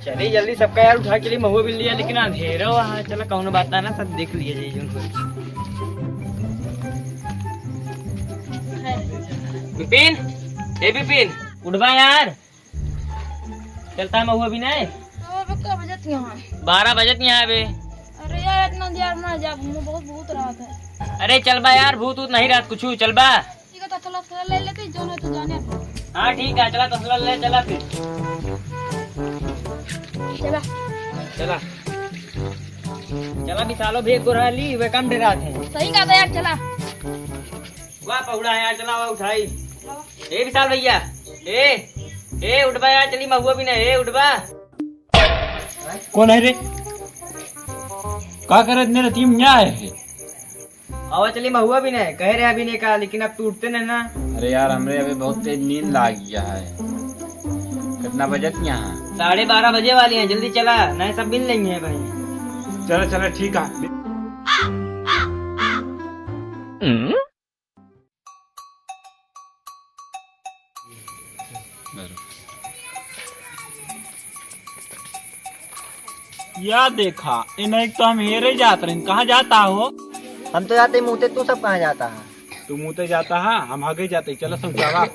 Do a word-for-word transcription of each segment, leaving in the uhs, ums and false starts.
चली जल्दी सबका यार उठा के लिए महुआ बिन लिया, लेकिन अंधेरा हुआ है। चला कौनो बात ना, ना सब देख लिए जाई जौन कुछ। बिपिन, ए बिपिन, उठबा यार। चलता महुआ बिने। अब अबे का बजत यहाँ? बारह बजत यहाँ अबे। अरे यार, इतना देर ना जा, मुँह बहुत भूत रहत है। अरे चलबा यार, भूत वूत नहीं रहत कुछ, चलबा। ठीक है, तो तसला, तसला ले लेते, जौन है तो जाने। हाँ ठीक है, चला तसला ले, चला फिर। चला। चला। चला विशालो भी एक गोरा ली, वे कम डरात है। सही कहा था यार, चला। वाह पहुड़ा है यार, चला वाह उठाई। ए विशाल भैया, ए, ए उठबा यार, चली महुआ बिने, ए उठबा। कौन है रे? का करत मेरा टीम न्याय है? आवा चली महुआ बिने, कहे रहे अभी ने का, लेकिन अब तू उठते नहीं ना। अरे यार, हमरे अभी बहुत तेज नींद लाग गया है। कितना बजत यहाँ? साढ़े बारह बजे वाली हैं, जल्दी चला, नहीं सब मिल लेंगे भाई। चलो चलो, ठीक है। या देखा, इन्हें तो हम हेरे जात रहे। कहाँ जाता हो? हम तो जाते मूते, तू सब कहाँ जाता है? तू मूते जाता है, हम हगे जाते। चलो समझावा।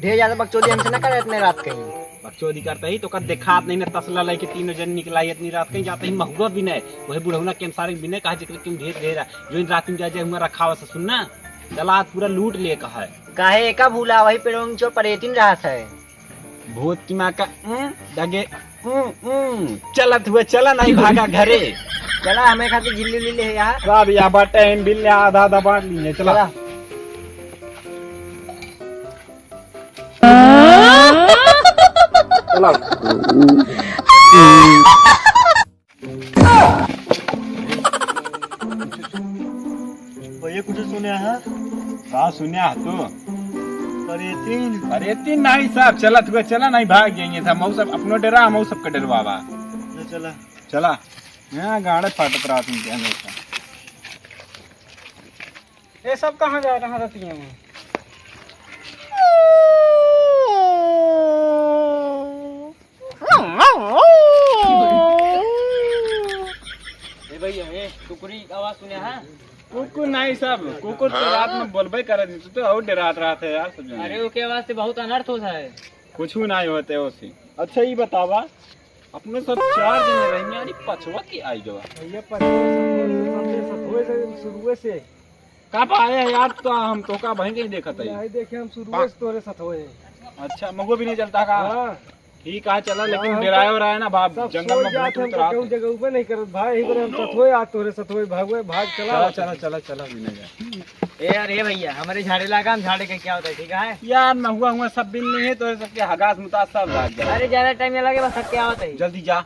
ढेर ज्यादा बकचोदी हमसे ना करे इतने रात कहीं। बकचोदी करते ही तो का देखात नहीं ना, तसला लेके तीनों जन निकला इतनी रात कहीं, जाते ही महुआ बिने, वही बुढ़ौना के अनुसार बिने, कहा जिक्र क्यों ढेर ढेर है, जो इन रात में जा जाए हुआ रखा हुआ से सुनना। चला, आज पूरा लूट ले कहा है। काहे एका भूला, वही पेड़ों के नीचे परेतिन रहत है। भूत की माँ का, उं, दगे, उं, उं। चलत हुए चला, नहीं भागा घरे। चला, हमें खातिर झिल्ली उल्ली ले यहाँ। सब यहाँ बाटे, हम बिल ले आधा आधा बांट लिए, चला। चला। चला। भैया कुछ सुने हा? का सुने हा तू? परेतिन। परेतिन नहीं साहब, चला तू चला, नहीं भाग जाएंगे था। मऊ सब अपनो डरा, मऊ सबके डरवावा। ले चला। चला। यहाँ गाड़े फाटत रात में क्या नहीं था। ये सब कहाँ जा रहा रहती है? ए भैया, ए, कुकुरी आवाज सुने हा? कुकुर नहीं सब, कुकुर तो रात में बोलबे करे थी, तू तो और डरात रहत है यार सब जने। अरे, ओके आवाज से बहुत अनर्थ होता है। कुछ नहीं होते ओसे। अच्छा, ये बतावा, अपने सब चार जने रहेंगे, यानी पछवा के आई गवा। भैया, पछवा से, सबसे सतोए से, शुरुए से। कब आए यार, तो हम तो का भाई नहीं देखा था ये। नहीं देखे, हम शुरू से तोरे साथ होए। अच्छा, मगो भी नहीं चलता का? हाँ। ठीक है, चला, हाँ, लेकिन हम डेराए तो और आए ना बाप, सब जंगल सोच में जात भूत हम तो उतरा केहू थे। जगह ऊपर नहीं करत भाई, यही पर हम साथ होए, आज तोरे साथ होए, भाग होए, भाग, चला। चला, चला, चला, चला, भी नहीं जाए। ए यार, ए भैया, हमारे झाड़े लागा, हम झाड़े के क्या होता है, ठीक है? यार, महुआ हुआ सब बिन नहीं है, तो सबके हगास मुतास सब लाग जाए। अरे, ज्यादा टाइम ना लगे, बस थक के आवत है। जल्दी जा।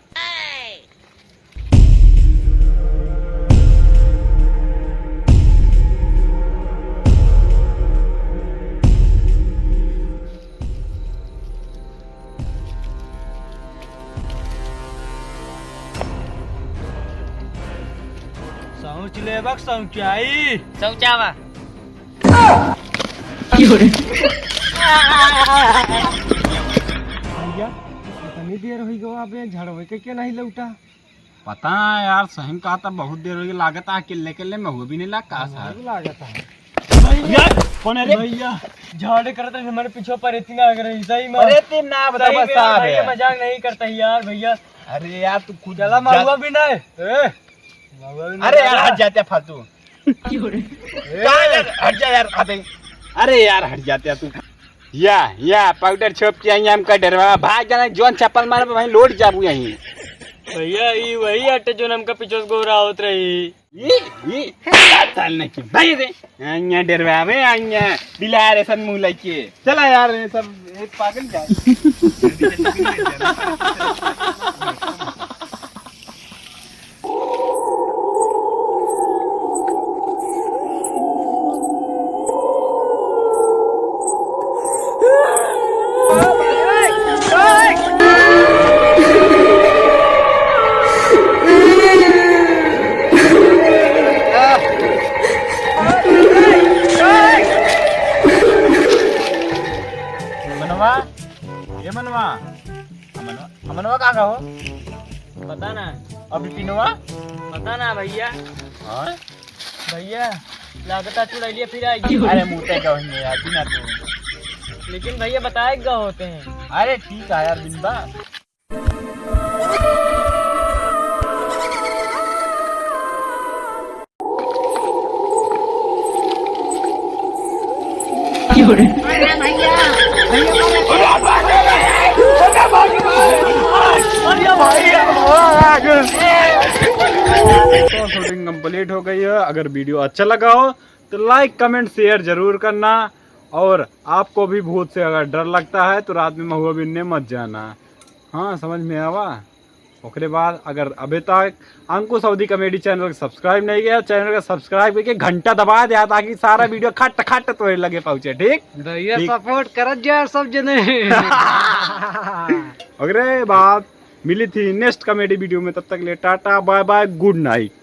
शौच लेबक शौचाई। शौचावा। भैया, इतनी देर होई गवा, अबे झाड़वे के क्या नहीं लौटा? पता ना यार, सही में कहा था, बहुत देर हो गई, लागत है अकेले अकेले में हुआ भी नहीं लाग, का साहब? लागत है। भैया, कौन है रे? भैया, झाड़े करत रहे, हमारे पीछे परेतिन आ गए, सही में। परेतिन ना, बता, सही बस में यार, साहब भैया, है। मजाक नहीं करता यार, भैया। अरे यार, तू खुद चला, जा- महुआ भी ना है। ए, महुआ भी ना अरे यार, है। हट जाते फालतू। क्यों रे? ए, यार, हट जा यार, अबे। अरे यार, हट जाते तू। या, या, पाउडर छोप के आई हमका डरवा। भाग जाना, जौन चप्पल मारब, वहीं लौट जाबू यहीं। भैया, ई वही अटे जौन हमका पीछे से गोहरावत रही। ई, ई, साल नहीं की भाई रे। आइया डरवावे, आइया। बिलार ऐसन मुंह लेके। चला यार, ये सब, ये पागल जाए। हाँ। अमनवा, अमनवा कहाँ गवा हो? पता ना। अउर बिपिनवा? पता ना भइया। हाँ? भइया, लागता चुड़ैलिया फिर आइगी। अरे मुँह पे गवा होइहैं यार, बिना तू। लेकिन भइया बताए गवा होते हैं। अरे ठीक है यार, बिन बा। तो shooting complete हो गई है। अगर video अच्छा लगा हो तो like, comment, share जरूर करना। और आपको भी भूत से अगर डर लगता है तो रात में महुआ बिनने मत जाना। हाँ, समझ में आवा। ओकरे बाद अगर अबे तक अंकुश अवधी comedy channel को subscribe नहीं किया, channel को subscribe करके घंटा दबा दिया, ताकि सारा video खट खट तोरे लगे पहुँचे, ठीक? भइया, ठीक। Support करत जाए सब जने। ओकरे बाद मिली थी next comedy video में, तब तक ले टाटा, bye bye, good night।